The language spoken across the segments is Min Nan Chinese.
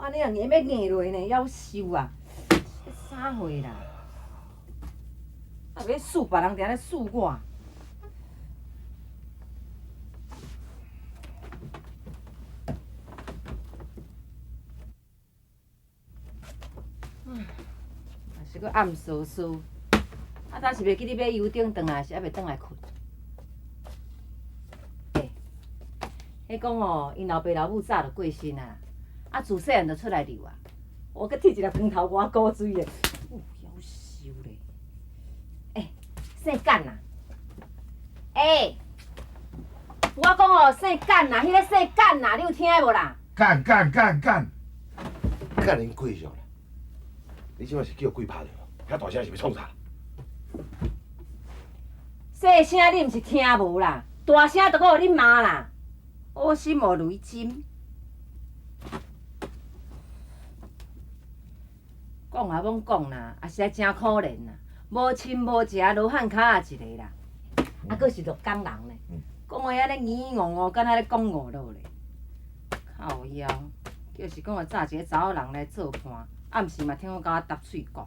按呢人会欲硬落呢，夭寿啊！啥货啦？啊，欲输别人，定咧输我。啊，是阁暗飕飕，啊，当时袂记你买油灯转来，是犹未转来睏。欸，彼讲吼，𪜶老爸老母早就过身啊，啊，自细汉就出来遛啊。我阁剃一粒光头，偌古锥的，有夭寿咧。欸，姓简啊？欸，我讲哦，姓简啊，彼个姓简啊，你有听无啦？简简简简，简恁贵上啦！你这摆是叫鬼拍著无？遐大声是欲创啥？细声你毋是听无啦，大声就阁予你骂啦。乌心无雷针，讲也罔讲啦，也实在真可怜啦，无亲无情，罗汉跤仔一个啦，啊，阁是鹿港人呢，讲话按呢圆圆戆戆，敢若咧讲五路咧，靠腰，就是讲会早一个查某人来做伴，暗时嘛听讲共我搭喙鼓。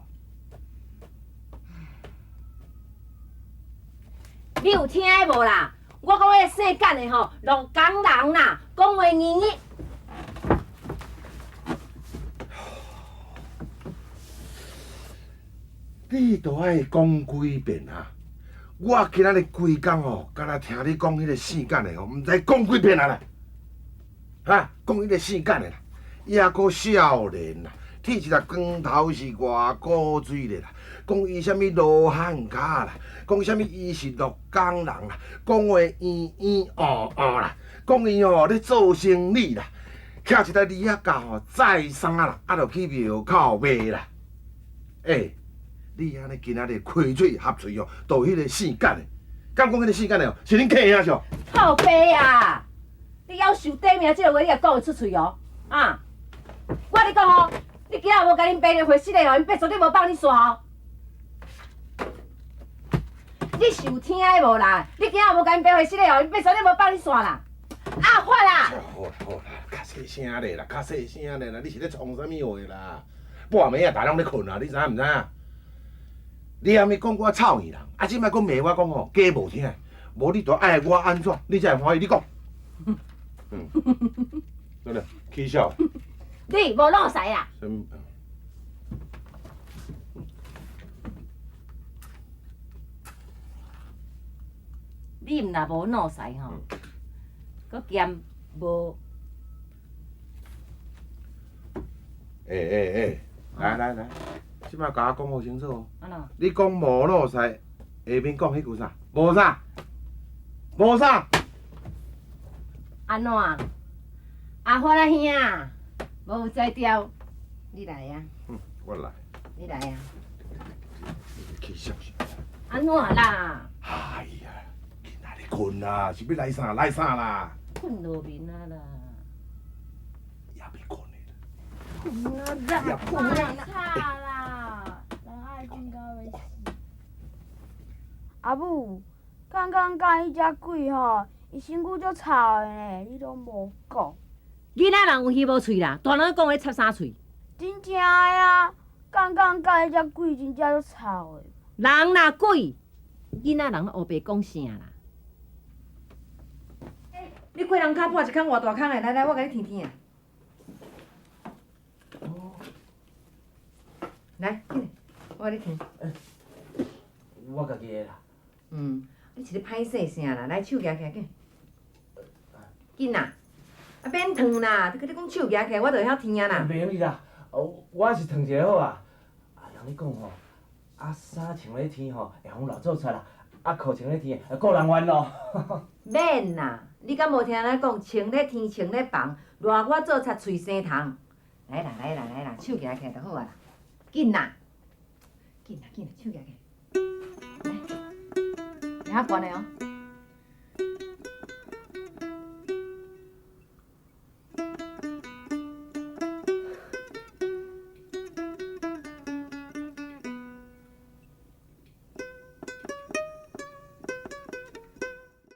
你有听无啦？我讲彼个姓简的吼，鹿港人啦，讲话硬硬。你都爱讲几遍啊？我今仔日规工吼，敢若听你讲彼个姓简的吼，毋知讲几遍啊啦！哈，讲彼个姓简的啦，伊犹阁少年啦，剃一粒光头是偌古锥的啦，讲伊啥物罗汉跤啦，讲啥物伊是鹿港人啦，讲话圆圆乌乌啦，讲伊吼咧做生理啦，徛一个字仔教吼载衫啦，啊，就去庙口卖啦。欸，你按呢今仔日开喙合喙哦，都彼个姓简的，敢讲彼个姓简的哦，是恁客兄是？靠北啊！你夭寿短命这个话你也讲会出喙哦？啊！我跟你讲哦，你今仔无共恁爸回室的哦，恁爸绝对无放你煞哦。你是有听的无啦？你今仔无共恁爸回室的哦，恁爸绝对无放你煞啦。阿发啦！好啦好啦，较细声咧啦，较细声咧啦，你是咧创啥物话啦？半暝啊，大家拢咧睏啊，你知影毋知影？你啥物讲我臭耳人，啊，这摆阁骂我讲吼假无听，无你著爱我按怎，你才会欢喜？你讲。嗯，对咧，起笑。你无脑屎啦！你毋若无脑屎吼，阁兼无。欸欸欸，来来来，这摆共我讲好清楚哦。按怎？你讲无脑屎，下面讲彼句啥？无啥？无啥？按怎？阿发啊兄，无才调，你来啊！我来。你来啊！起笑是？按怎啦？哎呀，囡仔咧睏啦，是欲来啥来啥啦？睏落眠啊啦！也欲睏的啦。睏啊啦，睏啊啦！吵啦，人爱睏到欲死。阿母，刚刚讲彼只鬼吼，伊身躯足臭的呢，你拢无讲。囡仔人有耳无喙啦，大人讲话插啥喙？真正的啊，刚刚讲彼只鬼真正足臭的。人若鬼，囡仔人拢乌白讲啥啦？欸，你过人跤破一空偌大空的，来来，我共你添添啊。哦，来，紧来，我共你添。我家己的啦。嗯，你是咧歹势啥啦？来，手举起来，紧。紧啦！啊，免烫啦！你讲手举起来，我就会晓添啊啦。袂用去啦，我是烫一下好啊。啊，人咧讲吼，啊，衫穿咧天吼，会予热做出啦；啊，裤穿咧天，会顾人怨咯。免啦，你敢无听人讲，穿咧天，穿咧房，热我做贼喙生虫。来啦，来啦，来啦，手举起来就好啊啦。紧啦，紧啦，紧啦，手举起来。来，会较悬的哦。